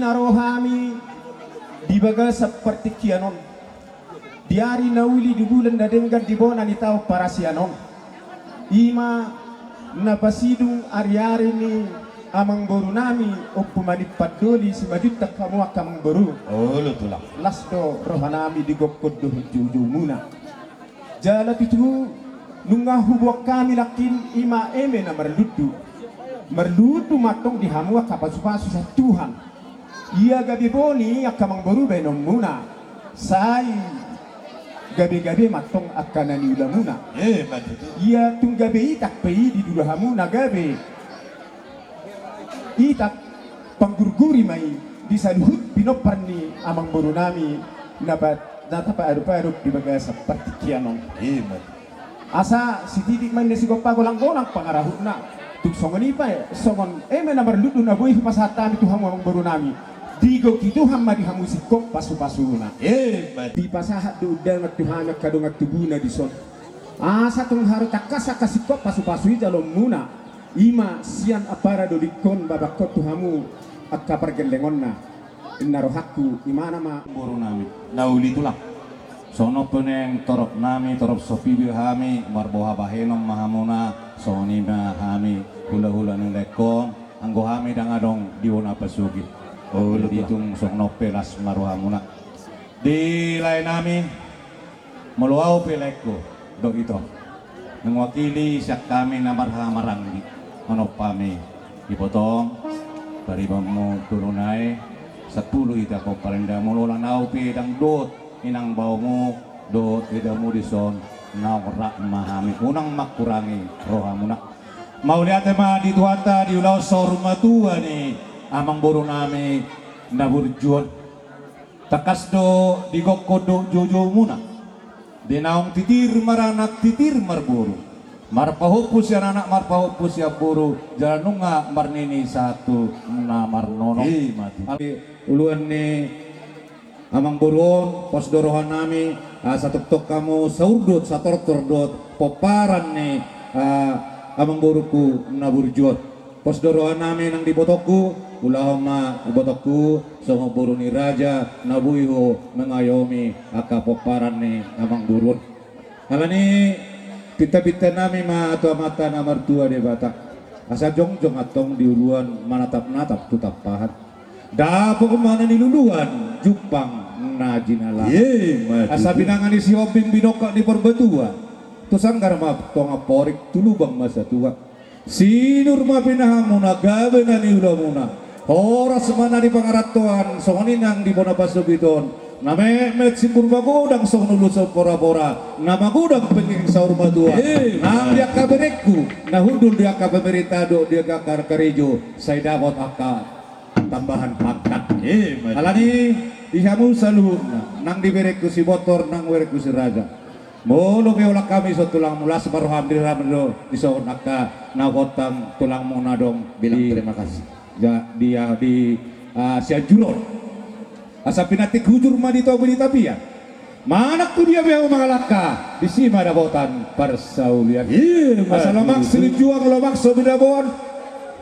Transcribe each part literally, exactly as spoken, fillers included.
Ro hami di bagasan partingkian on, di ari na uli, di bulan na denggan, di bona ni taon parasian on, i ma na pasidung ariari ni amangboru nami Ompu Manipandoli Simanjuntak hamu angka amangboru. Olo tulang. Las do roha nami di gokhon dohot joujoumuna. Jala tutu nunga huboan hami nangkin i ma eme na marlundu. Marlundu ma antong di hamu angka pasupasu sian Tuhan. Ia gabe boni angka amangboru baenonmuna, sai gabegabe ma antong angka na niulamuna. Eh, ma tutu. Ia tung gabe itak pe i di dula hamu na gabe itak, panggurguri ma i di saluhut pinompar ni amangboru nami na pa-, na tapaadop-adop di bagasan partingkian on. Eh, ma tutu. Asa sititik ma inna sigompa, golang-golang pangarahutna. Tung songon i pe, songon eme na marlundu na boi hupasahat hami tu hamu amangboru nami, digohi Tuhan ma di hamu singkop pasupasuna. Eh, ma tutu. Dipasahat do undangan tu hami angka dongan tubuna dison, asa tung haru tangkas angka singkop pasupasu i jaloonmuna. I ma sian ampara dolingkon babakkon tu hamu angka pargellengonna. Inna rohangku, imana ma. Boru nami na uli tulang. Songon on pe naeng torop nami, torop sopibi hami, marboha bahenon ma hamuna, songon i ma hami hulahula ni laengkon, anggo hami ndang adong di bona pasogit. Olo tulang. Jadi tung songon on pe las ma rohamuna. Di lae nami, molo ahu pe laengku, dohot ito, mewakili sian hami na marhaha maranggi, manop hami, ibotong, paribanmu tu nai, sampulu hita pomparan da, molo holan ahu pe ndang dohot inang baomu, dohot idamu dison, naung rap ma hami, unang mangkurangi rohamuna. Mauliate ma di Tuhanta, di ulaon saur matua ni amangboru nami na burju on. Tangkas do di gokhon dohot joujoumuna, di naung titir maranak titir marboru, marpahompu sian anak marpahompu sian boru, jala nunga marnini sahat tu na marnono. I ma tutu. Uluan ni amangboru on, pos do roha nami, asa tongtong hamu saurdot satortor dohot pomparan ni, ah, amangboruku na burju on. Pos do roha nami nang di ibotongku, ulahon ma ibotongku songon boru ni raja na boi ho mangayomi angka pomparan ni amangboru on. Alani i, pintapinta nami ma tu Amanta na martua Debata, asa jongjong antong di uluan, manatapnatap tu tampahan, dapot ma na niluluan, jumpang na jinalahan. I ma tutu. Asa binanga ni Sihombing, binongkak ni Parbatuan, tu sanggar ma tonga porik, tu lubang ma satua. Sinur ma pinahanmuna, gabe na niulamuna, horas ma na nipangarantoan, songon i nang di bona pasogit on, na metmet simbur magodang songon ulos porampora, na magodang penggeng saur matua. Eh, nang di angka berengku na hundul di angka pemerintah dohot di angka karejo, sai dapot angka tambahan pangkat. Eh, ma tutu. Alani i, di hamu saluhutna, nang di berengku si Bontor, nang berengku si Raja, molo pe holan hami dison tulangmu, las ma roham, di roham do dison angka na hugontang tulangmu na adong. Bilang di, terima kasih. Ja, di, ah, di, ah, Sianjur on. Asa pinantik hujur ma di topi ni tapian. Manang tu dia pe hamu mangalangka, disi ma dapotan parsaulian. I ma tutu. Asa lomak silinjuang, lomak so binaboan,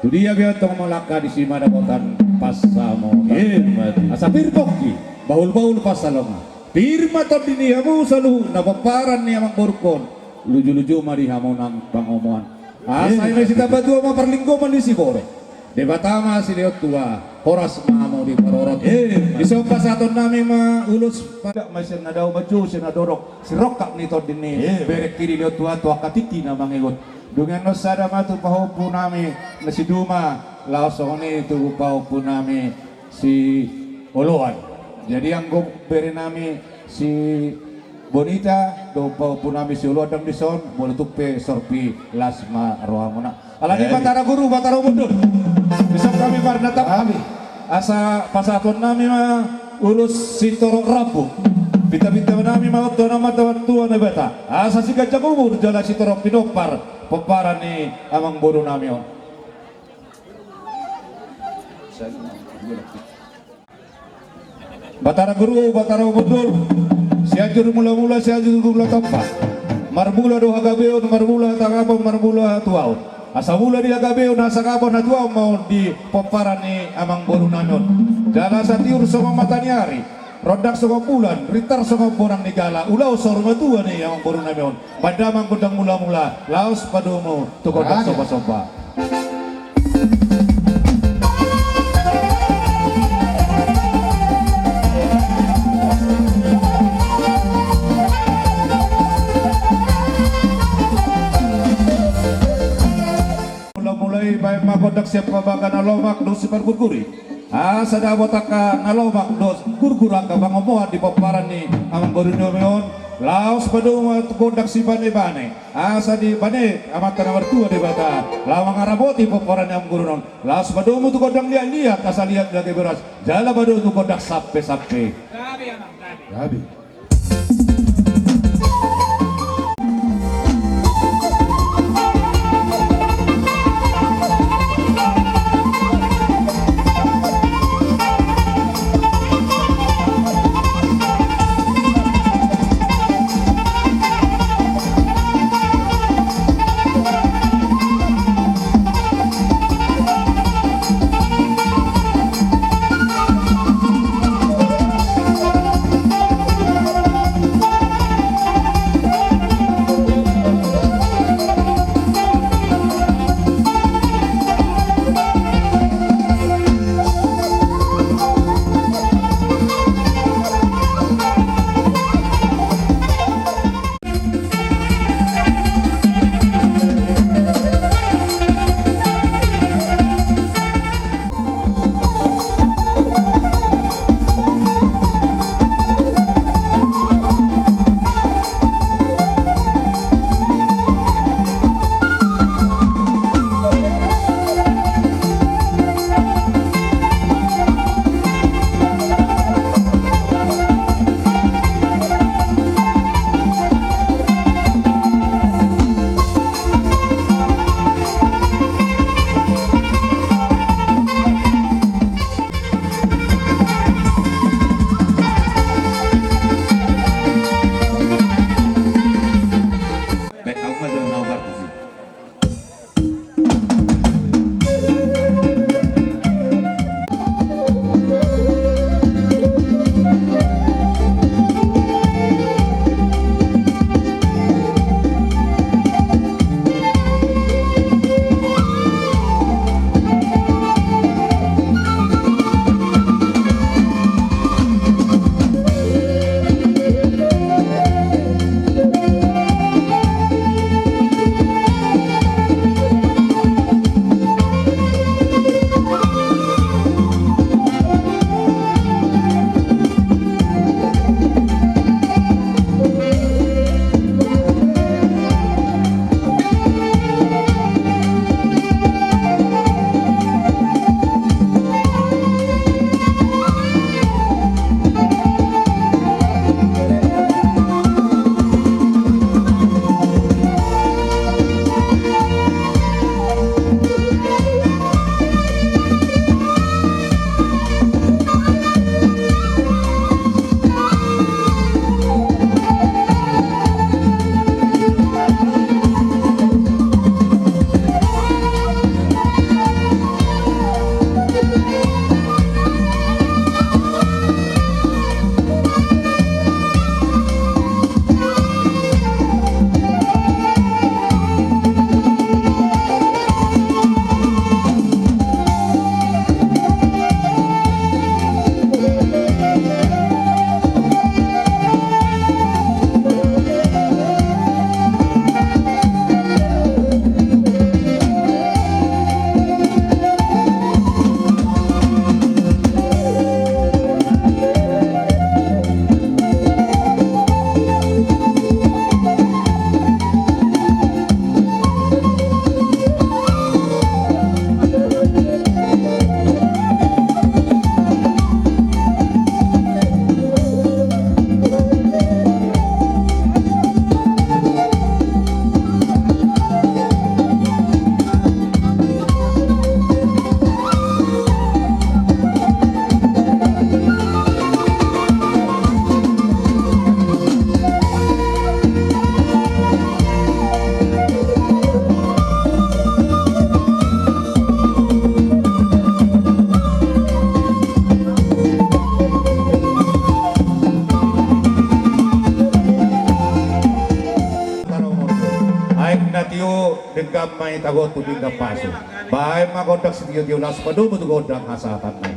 tu dia pe hamu antong mangalangka, disi ma dapotan pansamotan. I ma tutu. Asa pir pongki, bahulbahul pansalongan. Pir ma tondi ni hamu saluhutna pomparan ni amangborungkon, lujuluju ma di hamu nang pangomoan. Asa i ma sitamba tua ma parlinggoman ni siborok. Debata ma silehon tua, horas ma hamu diparorot. Dison pasahaton nami ma ulos pa-, ma sian na dao manjou sian na dorok, sirongkap ni tondi ni berengki dilehon tua tu angka tingki na mangigot. Dung i annon sada ma tu pahompu nami na si Duma, laos songon i tu pahompu nami si Oloan. Jadi anggo bere nami si Bonita dohot pahompu nami si Oloan ndang dison, molo tung pe sorpi, las ma rohamuna. Alani i, Batara Guru, Batara Umundul, dison hami marnatap hami. Asa pasahaton nami ma ulos sitorop rambu. Pintapinta nami ma on tu Amanta na martua Debata, asa siganjang umur jala sitorop pinompar pomparan ni amangboru nami on. Batara Guru, Batara Umundul, Sianjur Mulamula, Sianjur Guru Latompa, marmula do hagabeon, marmula hatangapon, marmula hatuaon. Asa mula di hagabeon hasangapon hatuaon ma on di pomparan ni amangboru nami on. Jala satiur songon mata ni ari, rondang songon bulan, rintar songon bonang ni gala, ulaon saur matua ni amangboru nami on. Baen damang gondang mula-mula, laos padomu tu gondang somba-somba. Mula-mula i baen ma gondang sian pabaga na lomak dohot sipargurguri. Asa dapot angka na lomak dohot gurgur angka pangomoan di pomparan ni amangboru nami on. Laos padomu ma tu gondang sibane-bane. Asa dibane Amanta na martua Debata laho mangaramoti pomparan ni amangboru on. Laos padomu tu gondang liat-liat asa liat lage boras. Jala padomu tu gondang sampe-sampe. Gabe. Denggan ma i tagot tu denggan pasu. Baen ma gondang sitiotio laos padomu tu gondang hasahatan nai.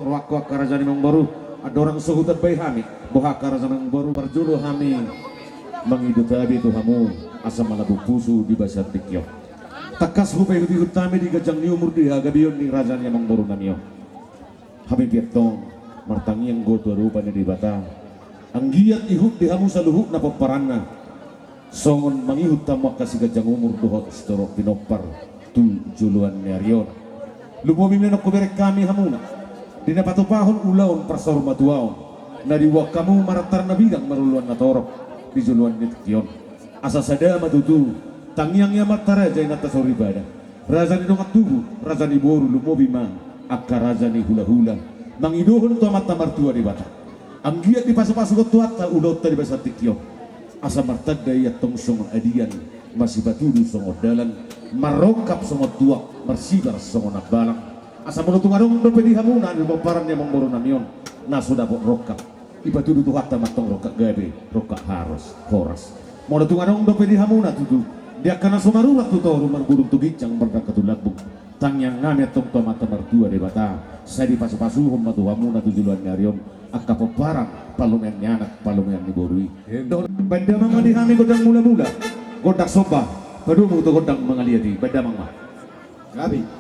Rohangku angka raja ni amangboru, andorang so hutambai hami boha angka raja ni amangboru, parjolo hami mangido tabe tu hamu asa malambung pusu di bagasan tingki on. Tangkas hupaihutihut hami di ganjang ni umur di hagabeon ni raja ni amangboru nami on. Hami pe antong martangiang do tu adopan ni Debata, anggiat ihut di hamu saluhutna pomparanna, songon mangihut hamu angka siganjang umur dohot sitorop pinompar tu joloan ni ari on. Lumobi ma naeng hubereng hami hamuna di na patupahon ulaon parsaurmatuaon na diboan hamu marantar na bidang maroloan na torop di joloan ni tingki on. Asa sada ma tutu tangiang ni amanta raja, inanta soripada, raja ni dongan tubu, raja ni boru, lumobi ma angka raja ni hulahula, mangidohon tu Amanta Martua Debata, anggiat dipasupasuhon Tuhanta ulaonta di bagasan tingki on, asa martanda ia antong songon adian, masipatudu songon dalan, marrongkap songon tuak, marsibar songon ambalang. Asa molo tung adong dope di hamuna di pomparan ni amangboru nami on na so dapot rongkap, dipatudu Tuhanta ma antong rongkap gabe, rongkap haros, horas. Molo tung adong dope di hamuna tutu di angka na so marurat tu toru, marbulung tu ginjang, mardangka tu lambung, tangiang nami antong tu Amanta Martua Debata, sai dipasupasuhon ma tu hamuna tu joloan ni ari on angka pomparan, palumean ni anak, palumean ni boru i. Baen damang ma di hami gondang mulamula, gondang somba, padomu tu gondang mangaliat i, baen damang ma. Gabe.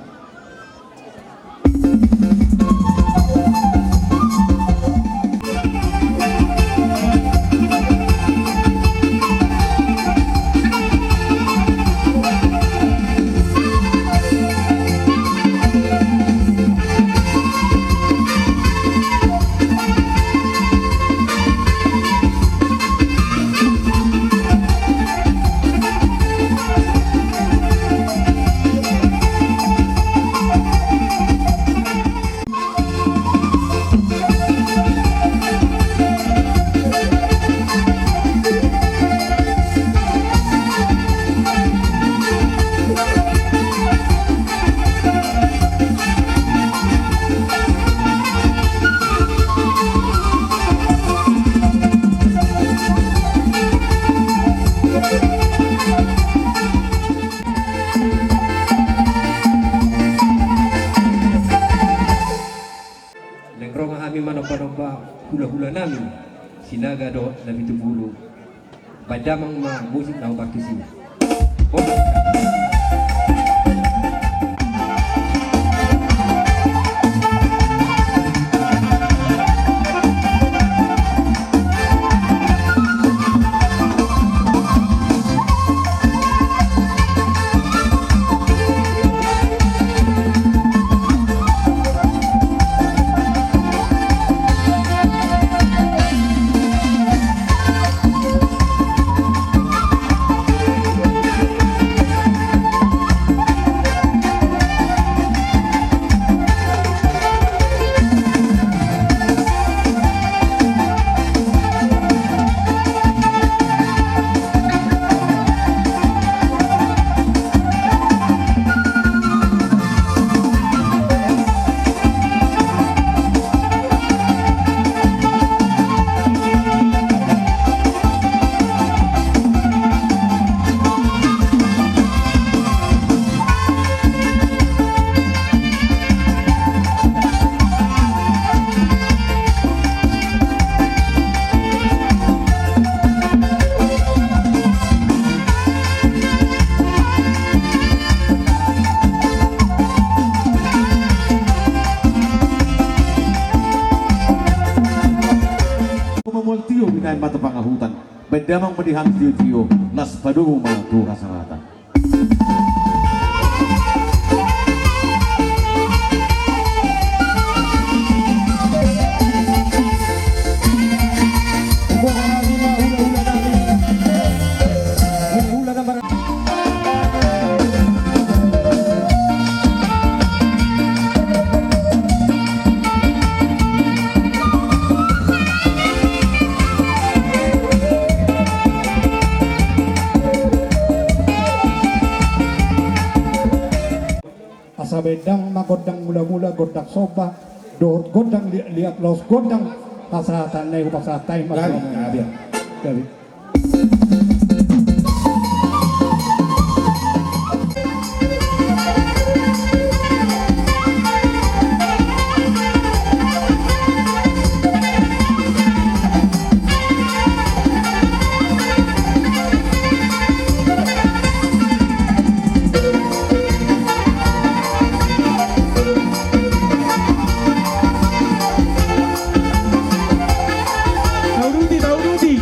Hulahula nami Sinaga dohot Napitupulu. Baen damang ma musik na hombar tusi. Mamual tio binaen mata pangahutan. Baen damang ma di hami tio-tio, las padomu ma tu hasahatan. Asa baen damang ma gondang mula-mula, gondang somba dohot gondang liat-liat, laos gondang hasahatan na i hupasahat hami ma. Gabe, gabe. Tauduti, tauduti.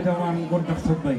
Dalam gondang somba i.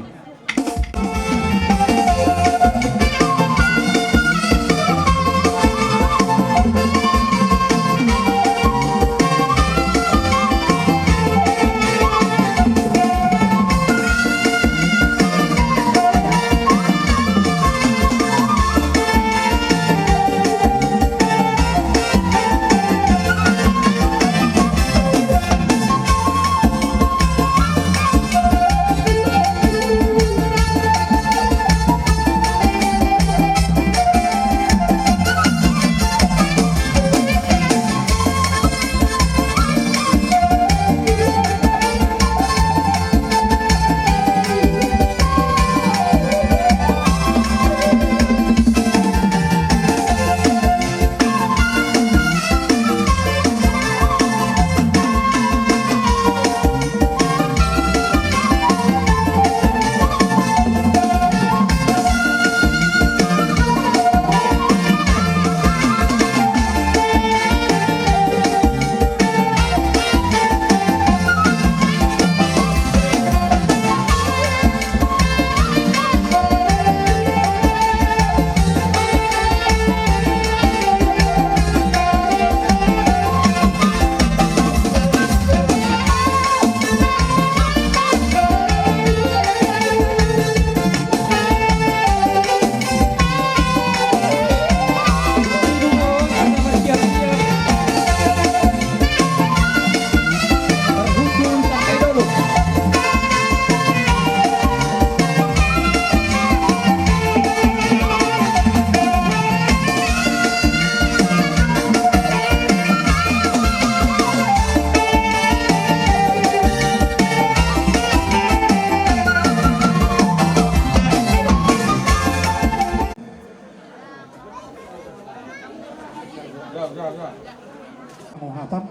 Hatam.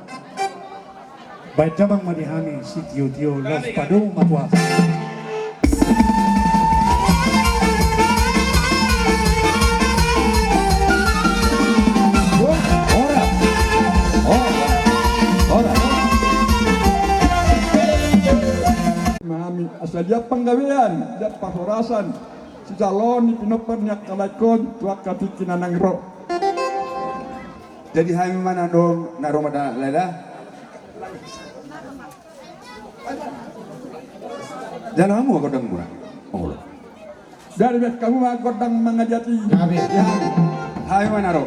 Baen damang ma di hami sitiotio, laos padomu ma tu hata. Ora, ora, ora. Hami asa liat panggabean, liat parhorasan, sijaloon ni pinompar ni angka lae on tu angka tingki na naeng ro. Jadi hami ma na dong na ro ma da lae da. Jalo hamu ma gondang muna. Olo. Jadi baen hamu ma gondang mangajati. Gabe. Ya. Hami ma na ro.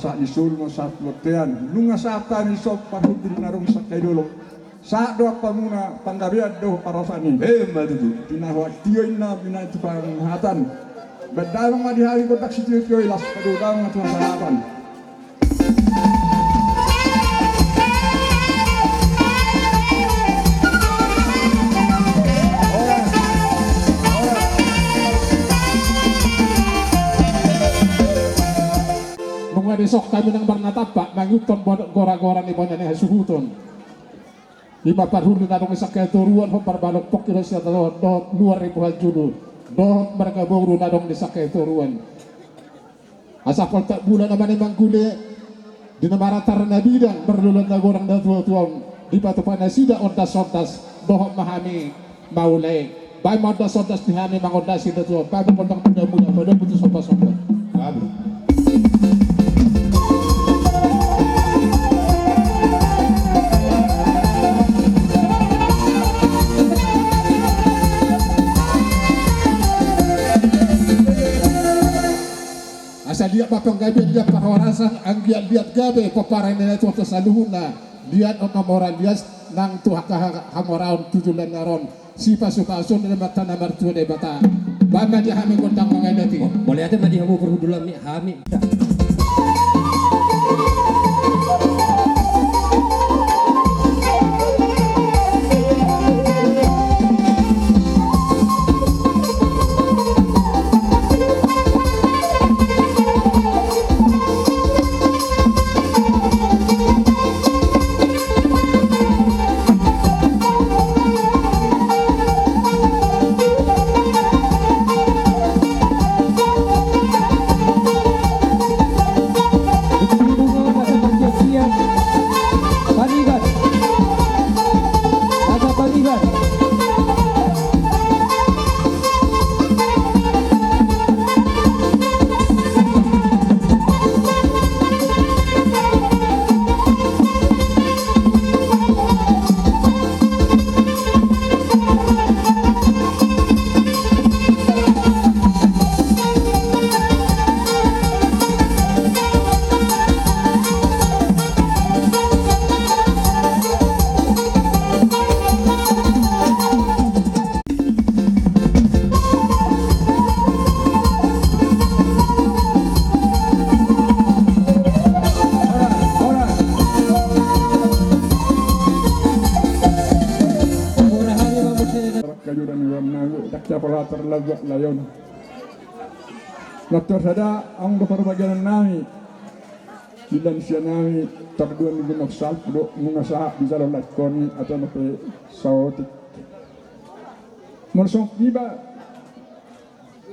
Sahat ni solu ma sahat ni bontean, nunga sahat hami songon parhundul na adong sian hami dolok. Sahat do hamuna panggabean dohot parhorasan i. Emma tutu. Di na huatio inna binaen tu panghatan. Baen damang ma di hami gondang sitiotio i, laos padomu damang ma tu hasahatan. Nunga dison hami nang marnatampak mangihuthon gora-gora ni bona ni hasuhuton. I ma parhundul na adong di sian hami toruan, hombar balok pongki dohot sian dohot luar ni Puhanjulu, dohot marga boru na adong di sian hami toruan. Asa poltak bulan na mane manggule, di na marata na bidang, marlolan na godang na tuatua on, dipatupa nasida ondasondas, dohot ma hami mauliate. Baen ma ondasondas di hami mangondasi na tuatua on, baen ma gondang muda-muda, padomu tu sombasomba. Amin. Asa liat ma panggabean, liat parhorasan, anggiat liat gabe pomparan ni natuatua saluhutna, liat on ma mora lias nang tu angka ha-, hamoraon tu joloan ni ari on, sipasupasu ni Amanta na martua Debata. Baen ma di hami gondang mangae nami. Mauliate ma di hamu parhundul nami, hami. Kajuran iwan nagu, dakka pola terlalu layon. Natuatua sada, aung do parbagian nami. Di lansia nami, tardua minggu na salpu do, nunga sahat dijalo laekkon i, atau na pe saotik. Molo songon iba,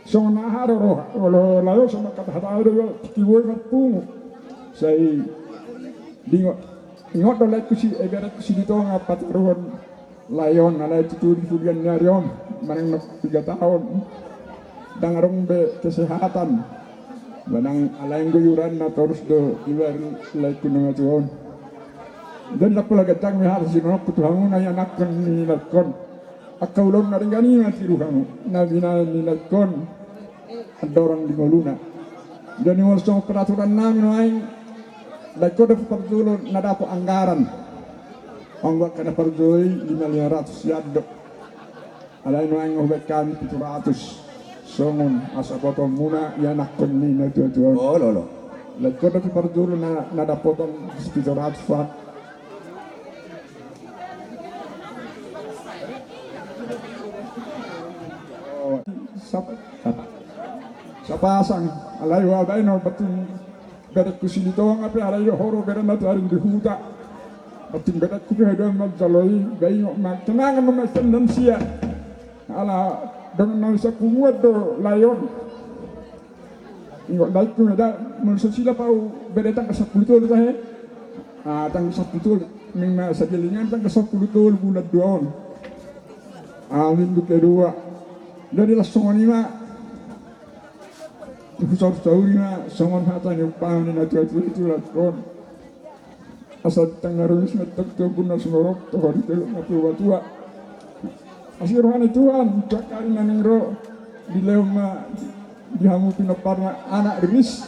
songon aha do roha, olo layo sama kata hata do, tiki boi marpungu. Sai, dingot, ingot do laeku si, eh, bereku si di tonga pataruhon. Layon, alai tutu di pudian ni ari on, manang na piga taon, ndang adong be kesehatan. Manang alai anggo iuranna torus do ibar laeku na matua on. Jadi ndang pola ganjang be hata sinononku tu hamu na ianakhon ni laekkon. Angka ulaon na denggan i ma tiru hamu na binahen ni laekkon. Andorang di ngoluna. Jadi molo songon peraturan nami nuaeng, laekkon do parjolo na dapot anggaran. Anggo angka na parjolo i lima lima ratus sian do. Alai nuaeng hubaen hami pitu ratus. Songon asa botoonmuna ianakhon ni natuatua on. Olo, olo. Laekkon do parjolo na, na dapotan pitu ratus, Pak. Sap-, sap-, sapasang, alai hubaen ma batum bereku si di tonga pe, alai do ho do bere na tu ari di huta. Batum bereku pe haduan manjalo i, baen ma, kenangan ma sian lansia. Ala dongan nami sapunguan do layon. Ingot laeku meda, molo so silap au bere tanggal sampulu tolu tahe. Ah, tanggal sampulu tolu. Memang sajelingan tanggal sampulu tolu bulan dua on. Ah, minggu kedua. Jadi las songon i ma. Husaursauri ma songon hata ni umpama ni natuatua i tu laekkon. Asa tangarung si metong tu ombun na sumorop tu hori teluk na tua-tua. Asi roha ni Tuhan, tu angka ari na naeng ro, dilehon ma di hamu pinomparna anak riris.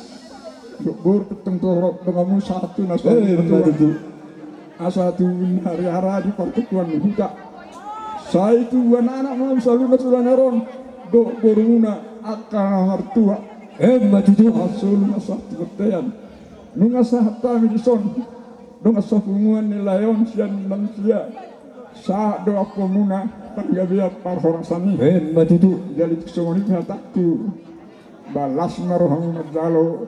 Dohot boru, tongtong torop donganmu sahat tu na so. Eh, tua. Betul. Asa tubu ni hariara di partukuan ni huta. Sai tubuan anak ma saluhutna tu joloan on, dohot borumuna angka na martua. Emma tutu. Asa solu ma sahat tu bontean. Nunga sahat hami dison dongan sapunguan ni layon sian lansia. Sahat do ampuonmuna panggabean parhorasan i. Emma tutu. Jadi tung songon i pe hatangku, balas ma rohamu manjalo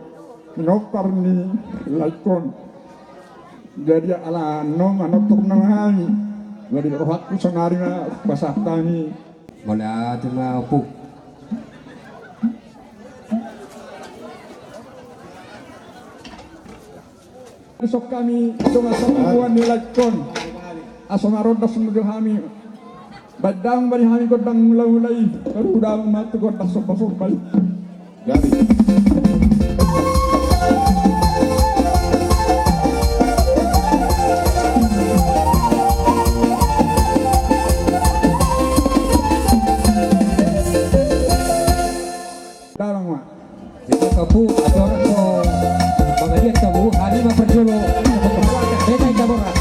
pinompar ni laekkon. Jadi ala annon manortor nama hami. Jadi rohangku sonari ma pasahat hami. Mauliate ma, Ompung. Dison hami dongan sapunguan ni laekkon. Asa marondas ma jo hami. Baen damang ma di hami gondang mula-mula i. Baru damang ma tu gondang somba-somba i. Jadi. Damang ma. Jadi, Ompung, Aturan ko, mangaliat tamu, hami ma parjolo. Beta i taboras.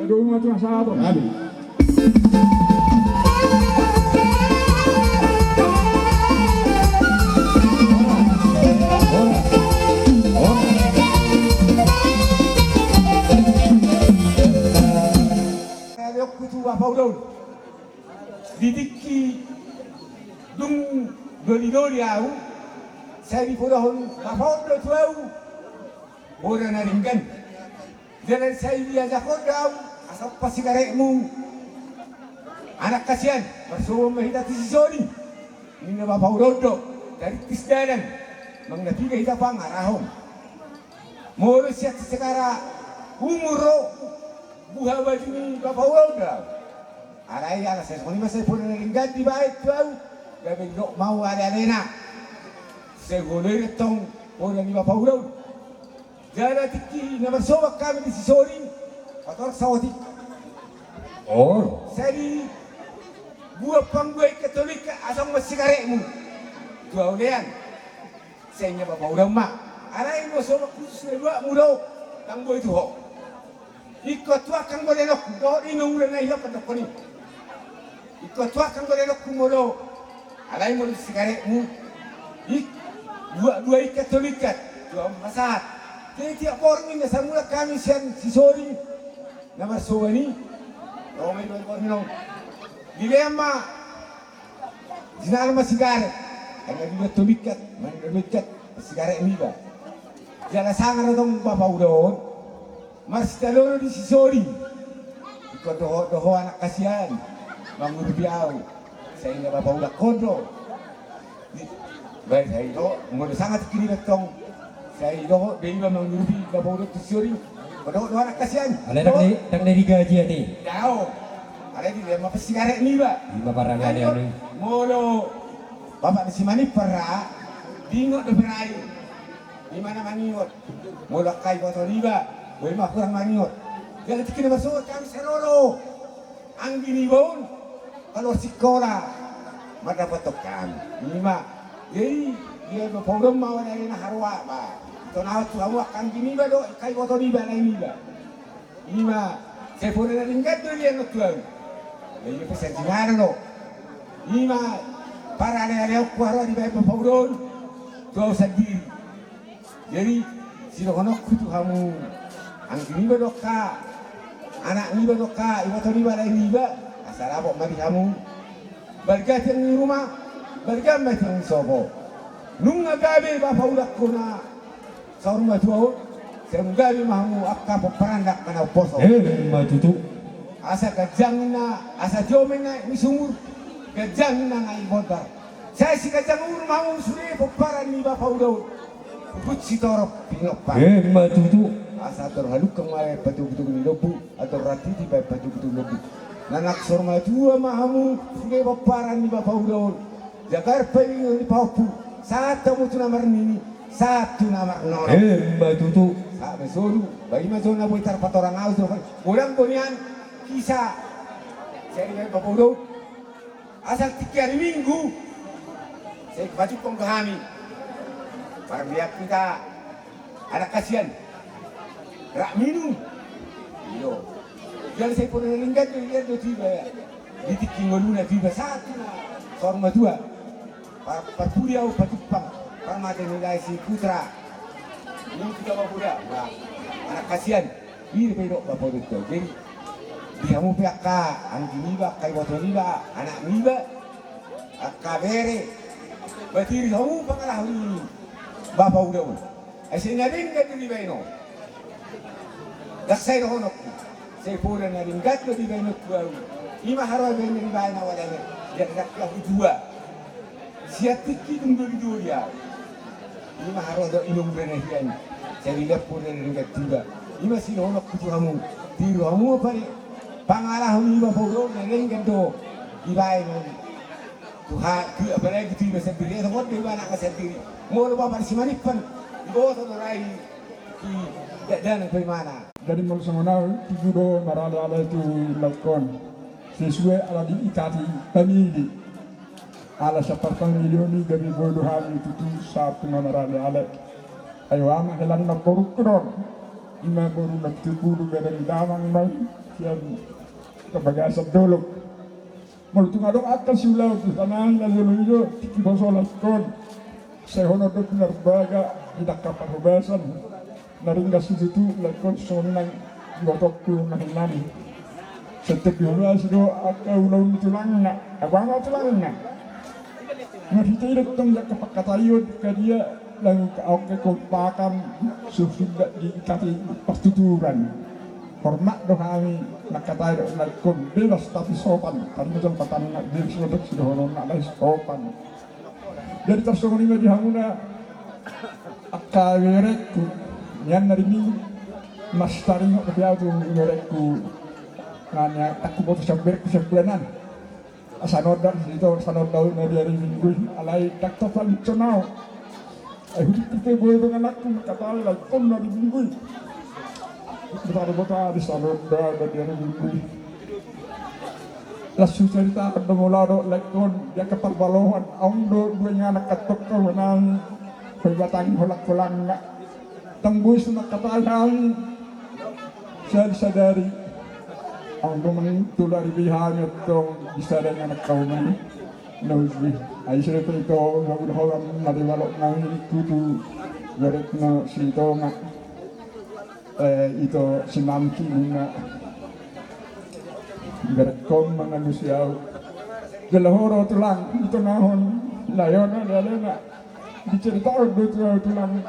Aduh, mati masalah tuh. Aduh. Di tingki dung doli-doli au, sai dipodahon bapa on do tu au, boru na denggan. Jala sai diajakhon do au asa umpan sigaretmu. Anak hasian, marsogot ma hita tu si Sori. Ninna bapa ulaon do, tarintis dalan. Manang na piga hita pangarahon. Molo sian sisegara umur ro, buha baju ni bapa ulaon do au. Alai ala sai songon i ma sai poda na denggan dibaen tu au, gabe didok ma au ale-alena. Sai huoloi tong poda ni bapa ulaon. Jala tingki na marsogot hami di si Sori, patorang saotik. Olo. Sai dibuat pangguai Katolik asa umpan sigaretmu. Tu au lean. Sai ninna bapa ulaon ma. Alai molo sogot khusus na dibuatmu do, ndang boi tu ho. Ingkon tu angka anggo dainangku, dohot inong ulaon na hita pandokkon i. Ingkon tu angka anggo dainangku molo, alai molo sigaretmu, ik, dua, dua ikat tolu ikat, dua pasahat. Jadi tiap borngin na sai mulak hami sian si Sori, na marsogot i, ro ma i dua borngin on. Dilean ma, jinalo ma sigaret, anggo dua tolu ikat, manang dua ikat, sigaret niba. Jala sanga do tong bapa ulaon, marsitalono di si Sori. Ingkon dohot do ho anak hasian mangurupi au. Sai ninna bapa ulaon do. Baen sai do, molo sanga tingki niba tong. Sai dohot do iba mangurupi bapa ulaon tu si Sori. Ingkon dohot do ho anak hasian. Alai ndang na digaji ate. Dao. Alai dilean ma sigaret niba. Ima parani ate. Molo bapak ni si Manipar ra, diingot do pe ra i. Ima na mangingot. Molo angka iboto niba, boi ma hurang mangingot. Jala tingki na marsogot hami sai ro do anggi niba on, kaluar sikola, mandapothon hami. Ima, jadi, dia do paurang ma wala na haroa ba. Ito na tu hamu anggi niba do, angka iboto niba, lae niba. Ima, sai poda na denggan do dia nontu au. Jadi pesan jinalo do. Ima, paralealeonku haroa dibaen bapa ulaon tu au sandiri. Jadi sidohononku tu hamu, anggi niba do angka, anak niba do angka, iboto niba, lae niba, asa dapot ma di hamu. Balga tiang ni ruma, balga ma tiang ni sopo. Nunga gabe bapa ulaonku na saur matua on, sai gabe ma hamu angka pomparan angka na umposo. Emma tutu. Asa ganjang na, asa tio ma i na ni sumur, ganjang na na i bondar. Sai siganjang umur ma hamu sude pomparan ni bapa ulaon. Put sitorop pinompar. Emma tutu. Asa andor halungkang ma baen patogutogu ni lombu, andor rantiti baen patogutogu ni lombu. Nang saur matua ma hamu sude pomparan ni Bapa Uda on. Jagar palingon ni pahompu, sahat hamu tu na marnini, sahat tu na marnono. Emma tutu. Sahat ma solu, bagi ma jo na boi tarpatorang ahu jo. Godang do nian kisah. Sai di Bapa Uda on. Asal tingki ari Minggu, sai pajumpang do hami. Parmeak hita anak hasian. Rap minum. Iyo. Jala sai poda na denggan do, ia do tiba. Di tingki ngoluna tiba sahat tu na saur matua. Par-, parpudi ahu pajumpang. Parmata ni Lae si Putra. Minum hita ma poda. Wah, anak hasian. Pir pe didok Bapa Uda on. Jadi di hamu pe angka anggi niba, angka iboto niba, anak niba, angka bere, ba tiri hamu pangalaho ni Bapa Uda on. Ai sai na denggan do dibaen on. Ndang sai dohononku. Sai poda na denggan do dibaen on tu ahu. I ma haroa baen na dibaen ahu alana. Jadi ndang ahu tua. Sian tingki tung doli-doli ahu. I ma haroa do inum rene hian. Sai dilehon poda na denggan tiba. I ma sidohononku tu hamu. Tiru hamu ma pare. Pangalaho ni Bapa Uda on na denggan do dibaen on. Tu ha, tu apalagi tu iba sandiri. Asa poda do iba anakna sandiri. Molo Bapa ni Simanimpan. Diboto do rai. Di dakdanak pe imana. Jadi molo songon au, tutu do marale-ale tu laengkon. Sesuai ala diikati pamili. Ala saparpamilion i gabe boi do hami tutu sahat tu na marale-ale. Ai aha ma helanna borungkon on. I ma boru na pitupulu gadang damang ma i sian parbagasan dolok. Molo tung adong angka siulaon tu tangan na jolo i do tingki boso laengkon. Sai hono do pinarbaga di dangka parhobasan. Na ringgas situtu laengkon songon nang di otongku na hinan. Sai tebbi hobasi do angka ulaon ni tulangna, abang ma tulangna. Marhite i do tong di angka pangkataion angka dia lagu angka kompakan suhut diikati partuturan. Hormat do hami mangkatai do laengkon bebas tapi sopan. Tadi macam patanna bebas do sidohononna alai sopan. Jadi tarsongon i ma di hamuna angka berekku. Nian na di minggu mas taringot dope au tu berekku. Nanya takku boto sian berekku sian bulanan. Asa nondar sito, asa nondar na di ari minggu i. Alai ndang topalingkon au. Ai huduk pe boi donganakku mangkatai laengkon na di minggu i. Botari botari sanondar na di ari minggu i. Las hucerita do molo adong laengkon di angka parbalohan. Aung do dua inganan kantong kau menang. Kau batang holang-holangna. Tang boi so mangkatai hami. Sadari-sadari. Aung do manang tolu ari be hami antong di sada inganan kau menang. Nauji. Ai sada pe ito lagu doholan na di balok nami tutu. Garet na si ito nga. Eh, ito si mamki nunga. Garet kom mangalusi au. Jala horo tulang ito nahon. Layona lalena. Diceritahon do tu au tulang.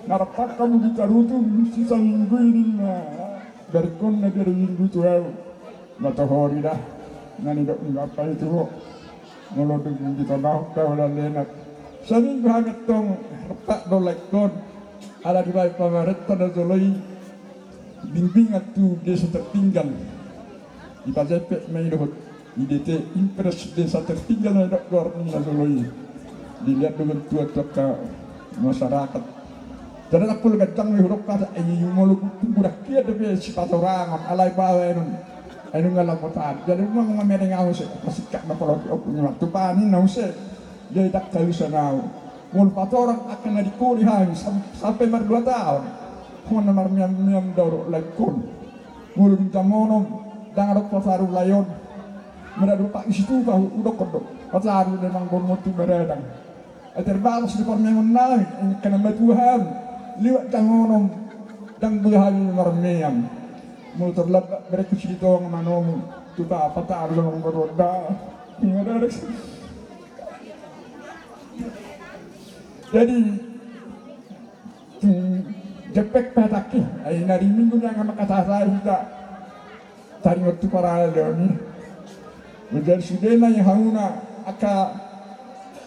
Narapak hamu di tarutung sisa minggu i ninna. Garet kom na di ari minggu tu au. Matohori da. Na nidok ni bapa i tu ho. Molo dung ditonahon da ulaon lenak. Saminggu hami antong repak do laengkon. Ala dibaen pamarenta na jolo i. Bimbingan tu desa tertinggal. Dipajempek ma i dohot I D T, Impres Desa Tertinggal na didok goar ni na jolo i. Dilehon do bantuan tu angka masyarakat. Jadi ndang pola ganjang ma i hudok kata, ai molo tung godang hian dope sipatorangon, alai bahenon. Ai nunga lambo tahan. Jadi nunga mamereng au muse, pasingkat na poloki ompung i martupa ninna muse. Jadi ndang halusan au. Molo patorang angka na dipoli hami sam-, sampe mardua taon. Hona marmeam-meam do laengkon. Molo dung jam onom, ndang adong pataru lae on. Mada do pak di situpa, hudokkon do. Pataru do nang bonmon tu baradang. Ai terbatas do parmeamon nami, angka na matua hami. Liwat jam onom, ndang boi hami marmeam. Molo terlambat berarti si Sitonga manomu. Tu ta pataru do nang bonmon da. Ingat ada. Jadi, Hmm, jempek pe hatangki, ai na di minggu ni angka mangkatai hita. Taringot tu paraleon i. Jadi sude ma i hamuna angka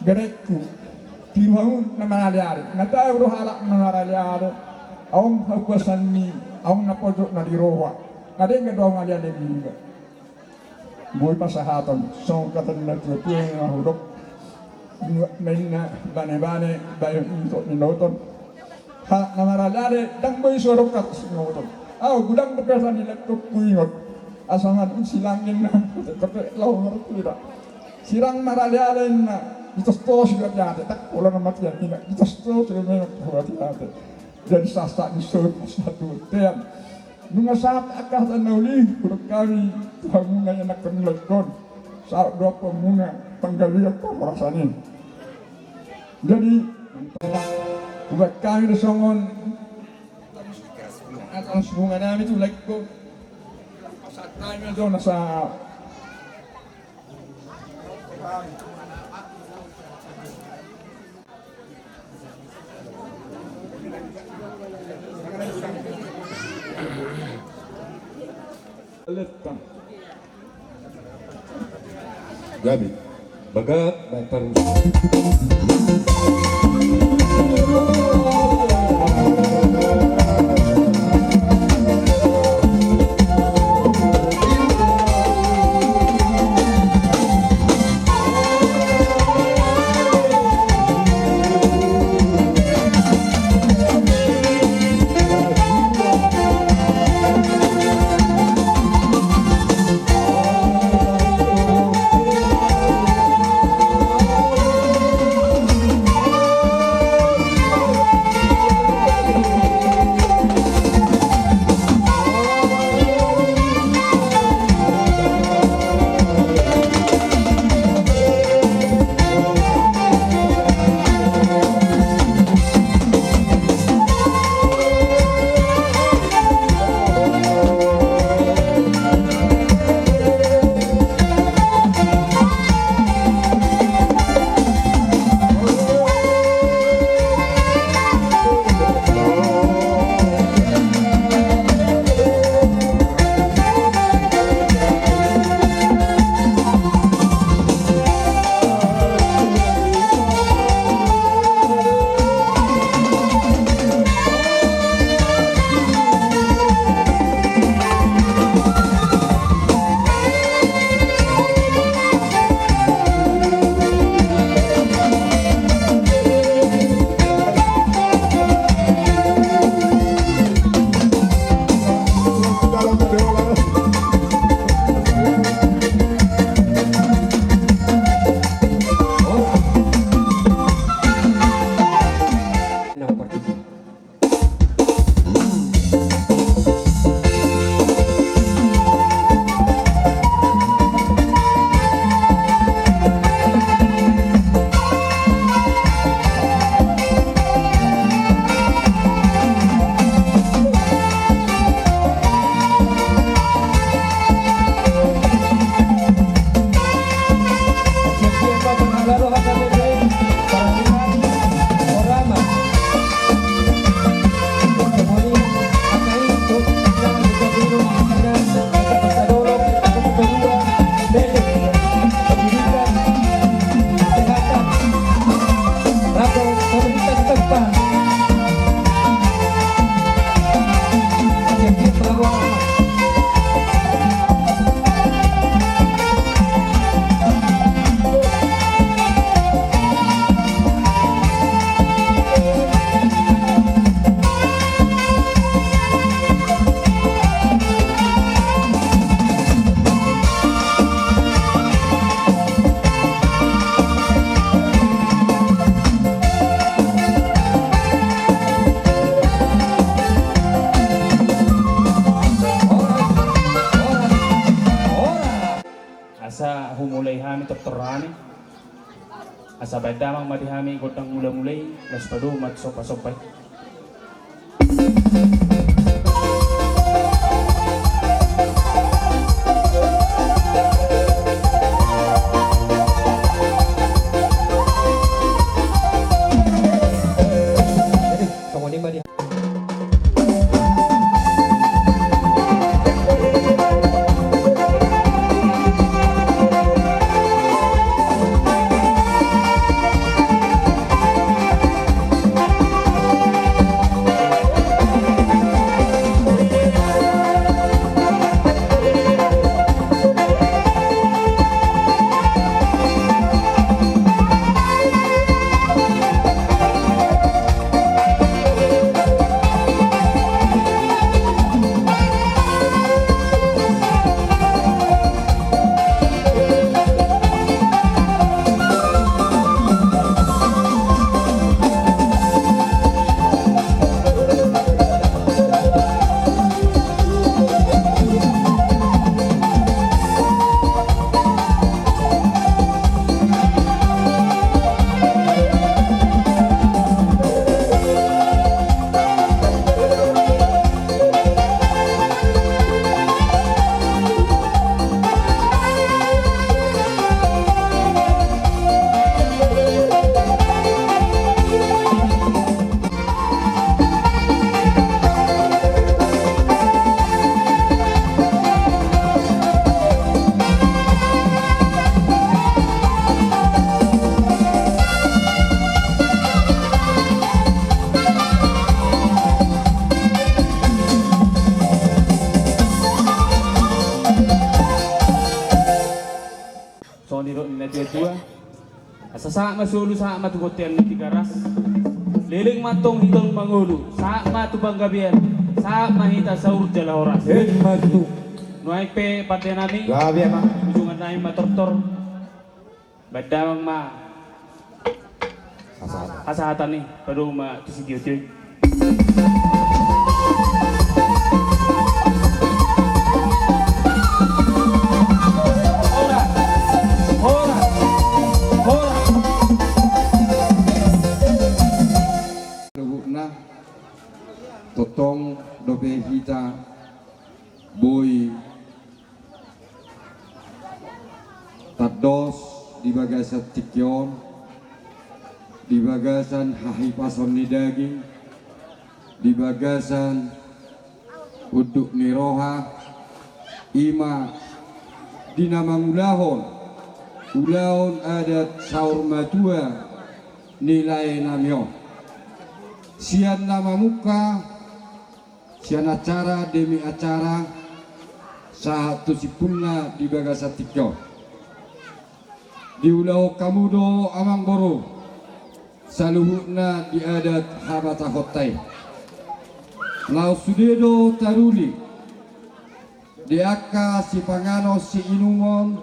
berekku. Tiruhahon na maraleale, na tau do halak na maraleale. Adong hapuasan ni, adong na pojok na di roha. Na denggan do ahu maleale di roha. Boi pasahaton, songon hata ni natuatua na hudok. Nuaeng ma inna banebane, bahen untok ninoton. Halak na maraleale, ndang boi so adong hata sinoton. Ahu godang do hata ni laengkon huingot. Asa manang silang inna, tetap laho marpira. Sirang maraleale inna, ditostos do ateate, tak pola na mate inna, ditostos do memang ateate. Jadi sahat ni son, sahat ni bontean. Nunga sahat angka hata na uli, hudok hami tu hamuna ianakkon ni laengkon. Sahat do hamuna panggabean parhorasan i. Jadi, hubaen hami do songon atas bunga nami tu laengkon. Sahat hami do na sa Gabe. Baga, baik terus. Asa humulai hami tortor nami. Asa baen damang ma di hami gondang mulamula i, laos padomu ma tu sombasomba i. Jadi, songon i ma di Songon nidok ni natuatua. Asa sahat ma solu, sahat ma tu bontean ni Tigaras. Leleng ma antong hita on mangolu, sahat ma tu panggabean, sahat ma hita saur jala horas. Emma tutu. Nuaeng pe pande nami, gabe ma, ujungan nami ma tortor. Baen damang ma hasahatan. Hasahatan i, padomu ma tu sitiotio i. Horas, horas, horas. Saluhutna, tongtong dope hita boi tandos di bagasan tingki on, di bagasan hahipason ni daging, di bagasan unduk ni roha, i ma di na mangulahon ulaon adat saur matua ni lae nami on. Sian na mamungka, sian acara demi acara, sahat tu simpulna di bagasan tingki on. Diulahon hamu do amangboru, saluhutna di adat habatahonta i. Laos sude do taruli di angka sipanganon siinumon,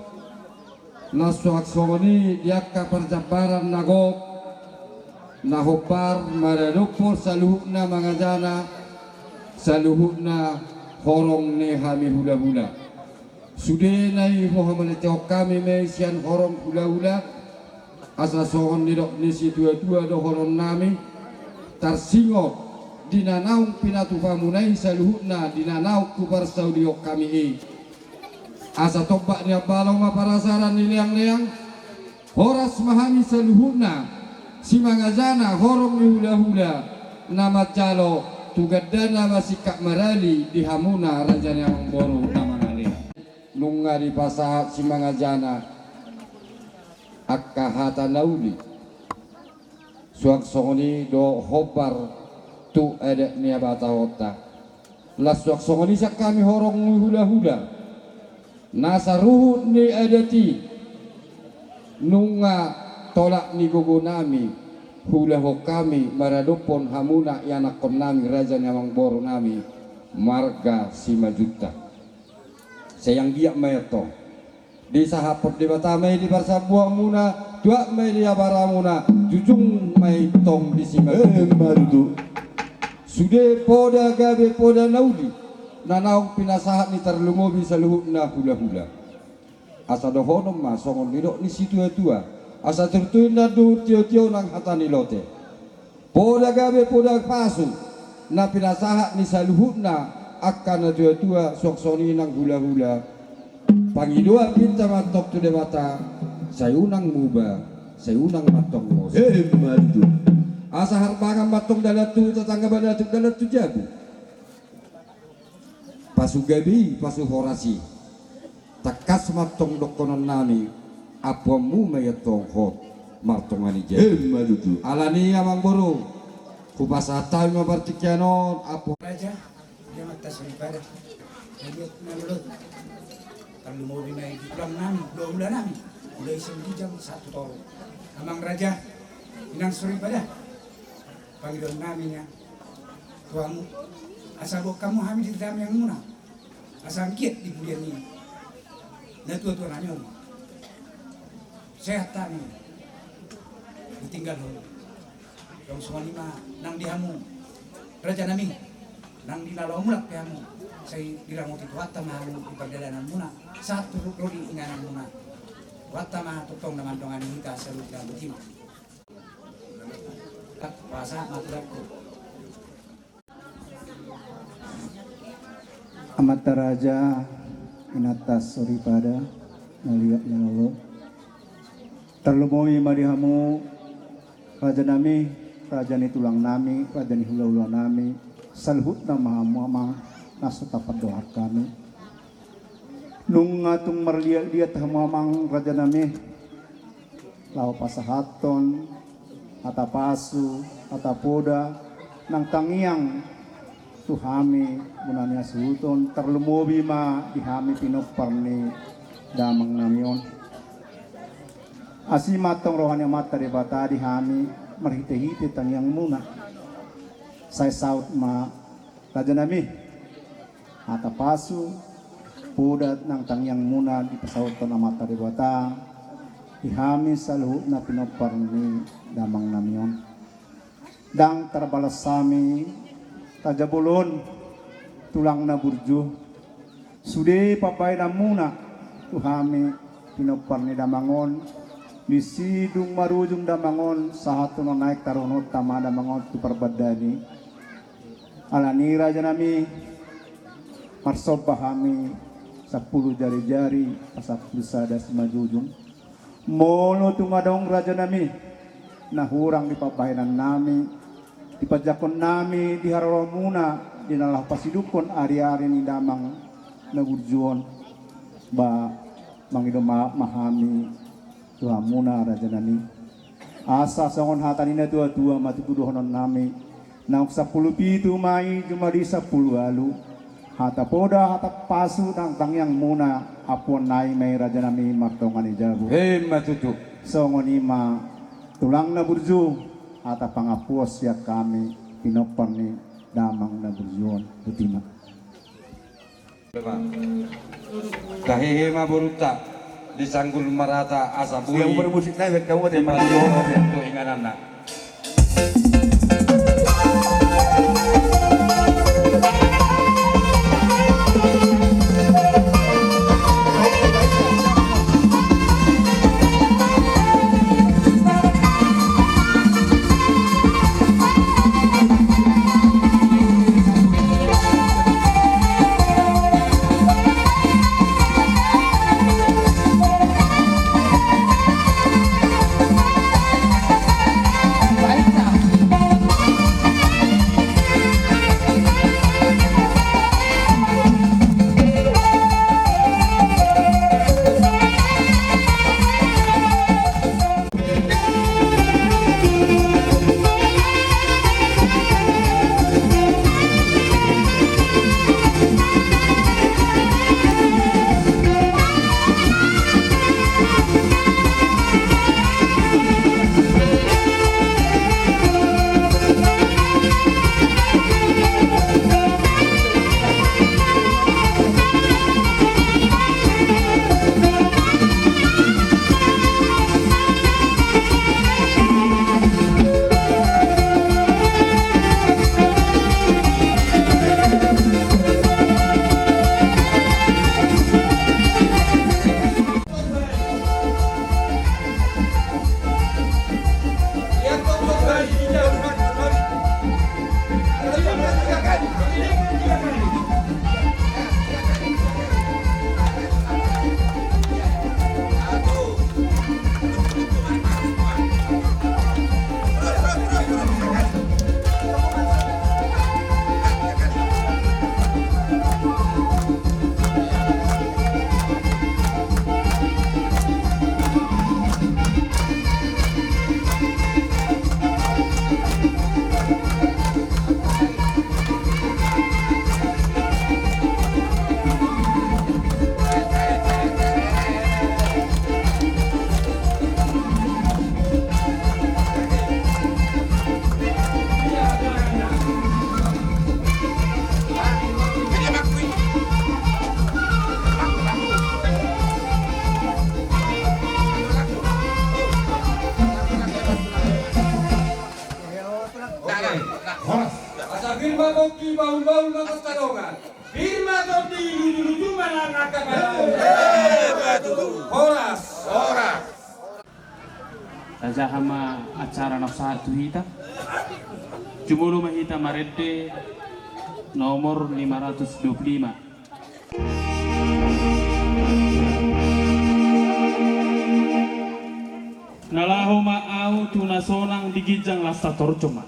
laos suang songon i di angka parjambaran na gok, na hombar maradophon saluhutna mangajana, saluhutna horong ni hami hulahula. Sude na i huhamuliatehon hami ma i sian horong hulahula, asa songon nidok ni situatua dohonon nami, tarsingot di na naung pinatupamuna i saluhutna di na naung huparsaulihon hami i. Asa tombak ni hambalang ma parasaran ni leangleang, horas ma hami saluhutna, simangajana horong ni hulahula, na manjalo tu gandana ma singkat marali di hamuna raja ni amangboru na mangalean. Nunga dipasahat simangajana angka hata na uli. Suang songon i do hombar tu adat ni habatahonta. Laos suang songon i sian hami horong ni hulahula, na saruhut ni adat i, nunga tolap ni gogo nami huulahon hami maradophon hamuna ianakkon nami raja ni amangboru nami marga Simanjuntak. Sai anggiat ma i antong disahaphon Debata ma i di parsambuanmuna, tuat ma i di abaramuna, jujung ma i tong di Simanjuntak. Emma tutu. Sude poda gabe poda na uli na naung pinasahat ni tarlumobi saluhutna hulahula. Asa dohonon ma songon nidok ni situatua, asa turtu inna dohot tiotio nang hata ni lote. Poda gabe poda pasu na pinasahat ni saluhutna angka natuatua suang songon i nang hulahula. Pangidoan pinta ma antong tu Debata, sai unang muba, sai unang ma antong mose. Emma tutu. Asa harbangan ma antong dalan tu huta, tanggaban dalan tu, dalan tu jabu. Pasu gabe i, pasu horas i. Tangkas ma antong dohonon nami, ampuanmu ma i antong hot martonga ni jabu. Emma tutu. Alani i amangboru, hupasahat hami ma partingkian on ampu. Raja, di amanta soripada. Raja na lolo. Tarlumobi ma i di tulang nami, hulahula nami. Mulai sian ginjang sahat tu toru. Amang raja, inang soripada. Pangidoan nami na tu hamu, asa boan hamu hami di tangiangmuna, asa anggiat di pudian ni natuatua nami on sehat hami ditinggalhon. Suang songon i ma nang di hamu raja nami, nang di na laho mulak pe hamu, sai diramoti Tuhanta ma hamu di pardalananmuna sahat tu rodi ingananmuna. Tuhanta ma tongtong na mandongani hita saluhutna. Botima. Amanta raja, inanta soripada, na liat na lolo. Tarlumobi ma di hamu raja nami, raja ni tulang nami, raja ni hulahula nami, saluhutna ma hamu amang na so tapandohan hami. Nunga tung marliatliat hamu amang raja nami, laho pasahathon hata pasu, hata poda, nang tangiang tu hami bona ni hasuhuton, tarlumobi ma di hami pinompar ni damang nami on. Asi ma antong roha ni Amanta Debata di hami marhitehite tangiangmuna. Sai saut ma, rajanami, hata pasu, poda nang tangiangmuna dipasauthon Amanta Debata di hami saluhutna pinompar ni damangnami on. Ndang tarbalas hami tajabolon, tulang na burju, sude pambahenanmuna tu hami pinompar ni damang on, disi dung marujung damang on sahat tu na naeng taruhononta ma damang on tu parbandaan i. Alani i, rajanami, marsomba hami sampulu jarijari pasampulu sada simanjujung. Molo tung adong, rajanami, na hurang di pambahenannami, di panjangkonnami di haroromuna di na laho pasidungkon ariari ni damang na burju on, ba, mangido maaf ma hami tu hamuna, rajanami. Asa songon hata ni natuatua ma tutu dohononnami, naung sampulu pitu ma i jumadi sampulu ualu. Hata poda, hata pasu nang tangiangmuna, ampuonnami ma i, rajanami, martonga ni jabu. Emma tutu. Songon i ma, tulang na burju, hata pangampuon sian hami pinompar ni damang na burju on. Botima. Tahehe ma borunta, disanggul marata asa boi. Ia, bermusik na, biar kamu ada yang makan. Ingananna. Oke, horas. Asa pir ma tondi, bahulbahul ma pansalongan. Pir ma tondi, lujuluju ma nang angka pansalongan. Horas. Horas. Tajaha ma acara na sahat tu hita. Jumolo ma hita marende nomor lima ratus dua puluh lima. Na laho ma ahu tu na sonang di ginjang, las torjo ma.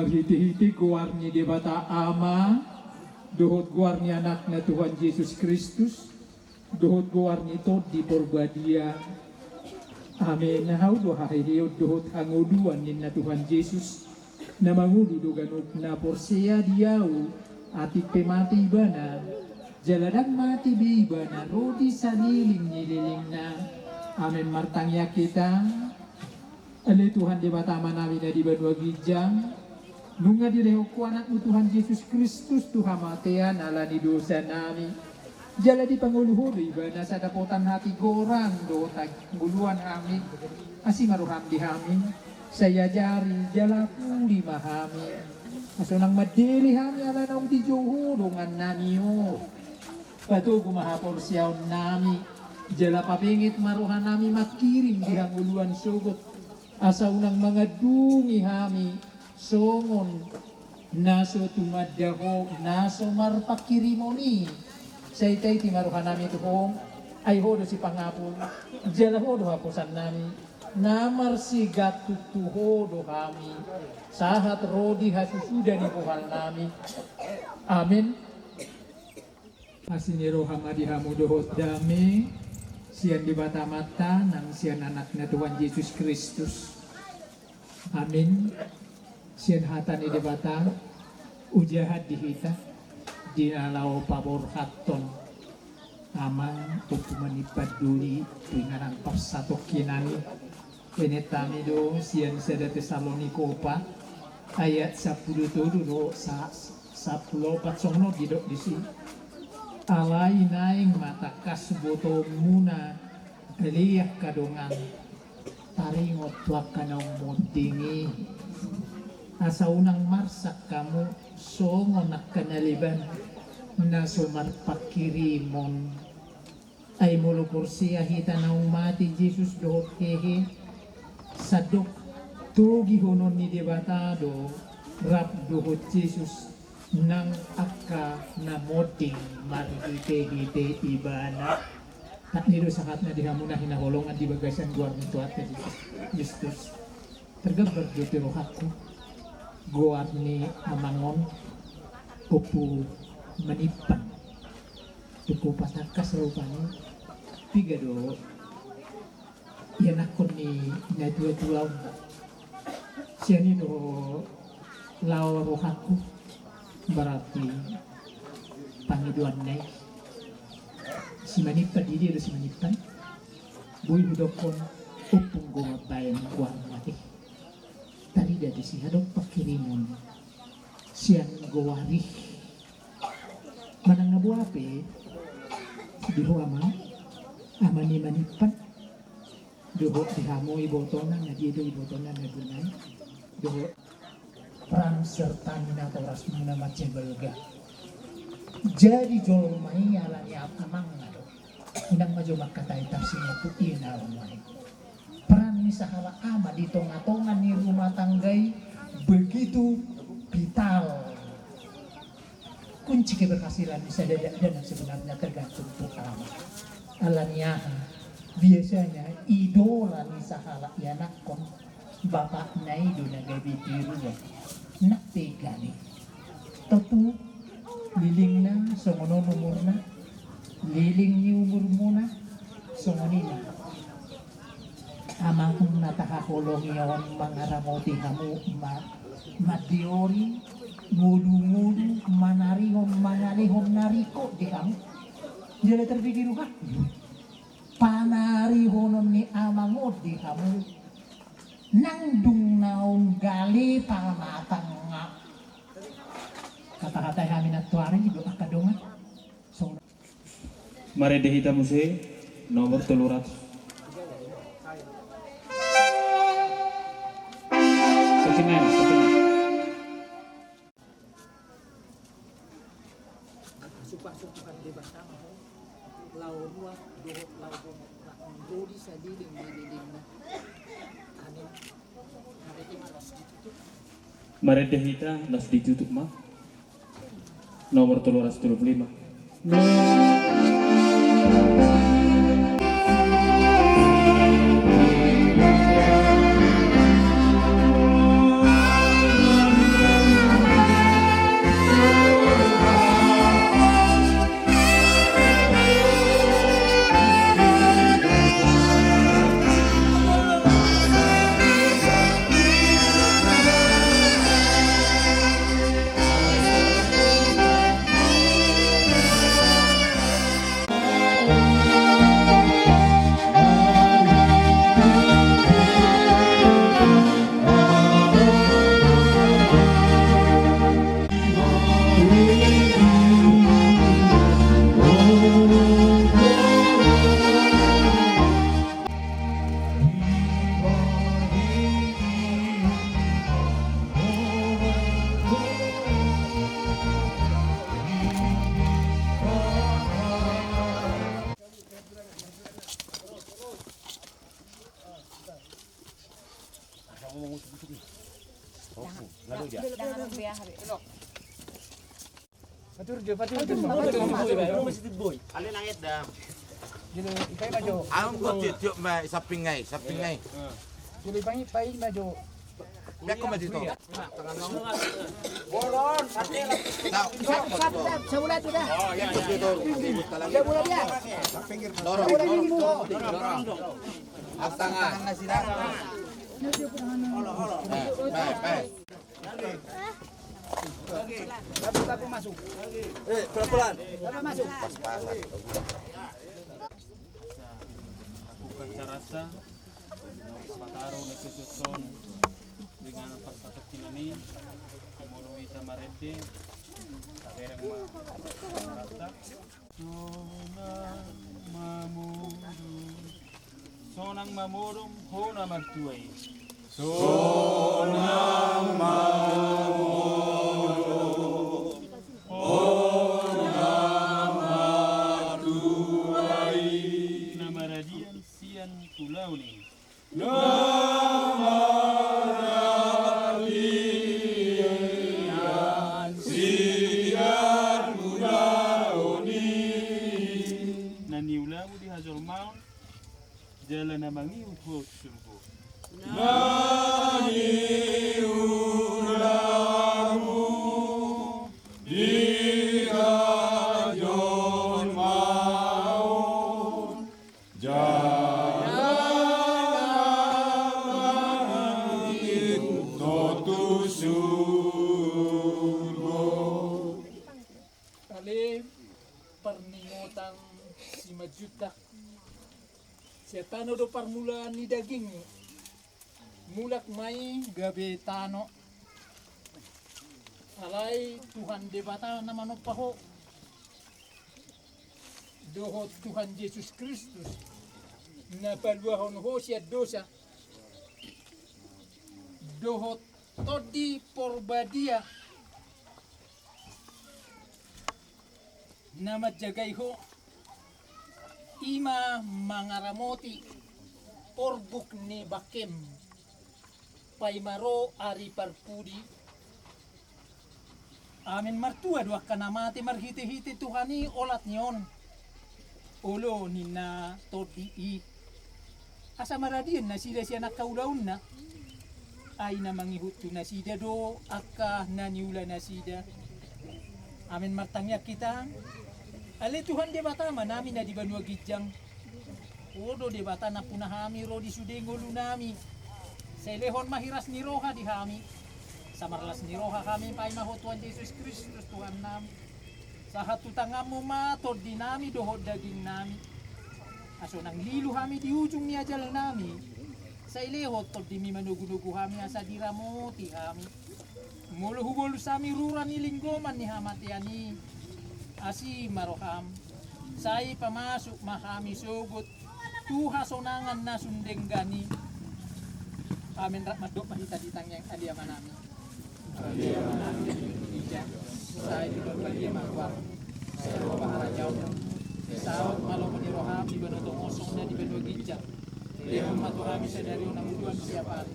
Hite-hite goar ni Debata Ama, dohot goar ni Anakna Tuhan Jesus Kristus, dohot goar ni Tondi Porbadia. Amen. Hau do haheheon dohot hangoluan ninna Tuhan Jesus, na mangolu do ganup na porsea di Ahu, atik pe mate ibana, jala ndang mate be ibana, ro di saleleng ni lelengna. Amen. Martangiang hita. Ale Tuhan Debata Amanami na di banua ginjang, nunga dilehon Ho Anakmu Tuhan Jesus Kristus tu hamatean ala ni dosanami. Jala dipangolu Ho do ibana, sai dapotan hatigoran dohot hangoluan hami. Asi ma roham di hami, sai ajari jala puli ma hami, asa unang mandele hami ala naung dijou Ho dongannami on. Patogu ma haporseaonnami, jala pabenget ma rohanami mangkirim di hangoluan sogot, asa unang mangandungi hami songon na so tumanda Ho na so marpangkirimon i. Sai taiti ma rohanami tu Ho, ai Ho do sipangapul, jala Ho do haposannami, na marsigantug tu Ho do hami, sahat ro di hasusuda ni bohalnami. Amen. Asi ni roha ma di hamu dohot dame, sian Debata Amanta nang sian Anakna Tuhan Jesus Kristus. Amin. Sian hata ni Debata, hujaha di hita, di na laho paborhathon Amang Ompu Manimpan Doli, tu inganan parsatongkinan i. Enetami do sian sada Tesalonika opat ayat sampulu tolu do sa-, sampulu opat, songon on didok disi. Alai naeng ma tangkas botoonmuna ale angka dongan, taringot tu angka naung monding i, asa unang marsak hamu songon angka na leban na so marpangkirimon. Ai molo porsea hita naung mate Jesus dohot hehe, sandok togihonon ni Debata do rap dohot Jesus nang angka na monding marhitehite Ibana. Tangkas do sahatna di hamu na hinaholongan di bagasan goar ni Tuhanta Jesus Kristus. Targambar do tu rohangku goar ni amang on, Ompu Manimpan. Tung patangkas rupani, piga do ianakhon ni natuatua on. Sian i do laho rohangku, berarti pangidoanna i. Si Manimpan, di dia do si Manimpan? Boi hudokkon, ompung do mambaen goarna i. Tarida disi adong pangkirimon sian goar i. Manang na boha pe, di ho amang, ama ni Manimpan, dohot di hamu ibotona, na dia do ibotona na bona i, dohot peran serta ni natorasmuna mansai balga. Jadi jolma i ala ni amangna do. Unang ma jo mangkatai tarsingap tu i na laho nuaeng. Peran ni sahalak ama di tongatonga ni rumah tangga i begitu vital. Kunci keberhasilan ni sada dakdanak sebenarnya tergantung tu ama. Ala ni aha? Biasanya idola ni sahalak ianakhon bapakna i do na gabe tiruan. Nang pe gale. Tontu lelengna songon on umurna, leleng ni umurmuna songon i ma. Amang na tahaholongi on mangaramoti hamu ma, mandiori, ngolungolu, manarihon, mangalehon na ringkot di hamu. Jala tarpikir rohangku, panarihonon ni amang on di hamu nang dung naung gale pamatangna. Hatahatai hami nantoari do angka dongan. Marende hita muse nomor tolu ratus. Satu men, satu men. Sumpah-sumpah di batang, lao ruat, dohot lao dohot, ro di saleleng ni lelengna. Amin. Marende hita, laos ditutup ma. Nomor tolu ratus tolu puluh lima. Atur jo, atur jo. Jadi, ikai maju. Aung kau tiup-tiup ma, samping ngai, samping ngai. Jadi, pangi, pangi maju. Biar kau maju tu. Sabulan sudah. Sabulan dia. Dorong, dorong. Tangan. Baik, baik. Lagu, lagu masuk. Eh, pelan-pelan. Lagu masuk. Lakukan carasa. Pataro na kesusun dengan pas patok kinani. Mulu ita marende. Tabereng ma. Carasa. Sonang mamodom. Sonang mamodom, hona martua i. Sonang mamodom, hona martua i. Na maradian sian ulaon i. Na maradian sian ulaon i. Na niulamu di hajolmaon, jala na mangihut ho tu surgo. Na niulamu di hajolmaon, jala na mangihut ho tu surgo. Ale parningotan Simanjuntak. Sian tano do parmulaan ni dagingmu. Mulak ma i gabe tano. Alai Tuhan Debata na manompa ho. Dohot Tuhan Jesus Kristus na paluahon ho sian dosa. Dohot Tondi Porbadia na manjagai ho, i ma mangaramoti porbuk ni bangkem, paima ro ari parpudi. Amen. Martua do angka na mate marhitehite Tuhan i olat ni on. Olo ninna tondi i. Asa maradian nasida sian angka ulaonna. Ai na mangihut tu nasida do angka na niula nasida. Amen. Martangiang hita. Ale Tuhan Debata ma nami na di banua ginjang. Ho do Debata nampuna hami ro di sude ngolunami. Sai lehon ma hiras ni roha di hami. Samarlas ni roha hami paima ho Tuhan Jesus Kristus Tuhannami. Sahat tu tanganmu ma tondinami dohot dagingnami. Asa unang lilu hami di ujung ni ajalnami. Sai lehon tondimi manogunogu hami asa diramoti hami. Molo hubolus hami rura ni linggoman ni hamatean i, asi ma roham. Sai pamasuk ma hami sogot tu hasonangan na sun denggan i. Amen. Rap mandok ma hita di tangiang Ale Amanami. Ale Amanami na di banua ginjang, sai pinarbadia ma goarmu, sai ro ma harajaonmu, sai saut ma lomo ni roham di banua tonga on songon na di banua ginjang. Lehon ma tu hami sadari on hangoluan siapari.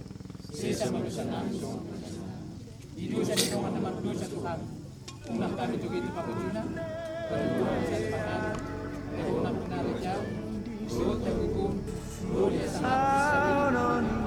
Sesa ma dosanami songon na di dosa ni dongan na mardosa tu hami. Unang hami togei tu pangunjunan. Unang hami togei tu pangunjunan. Unang hami togei tu pangunjunan.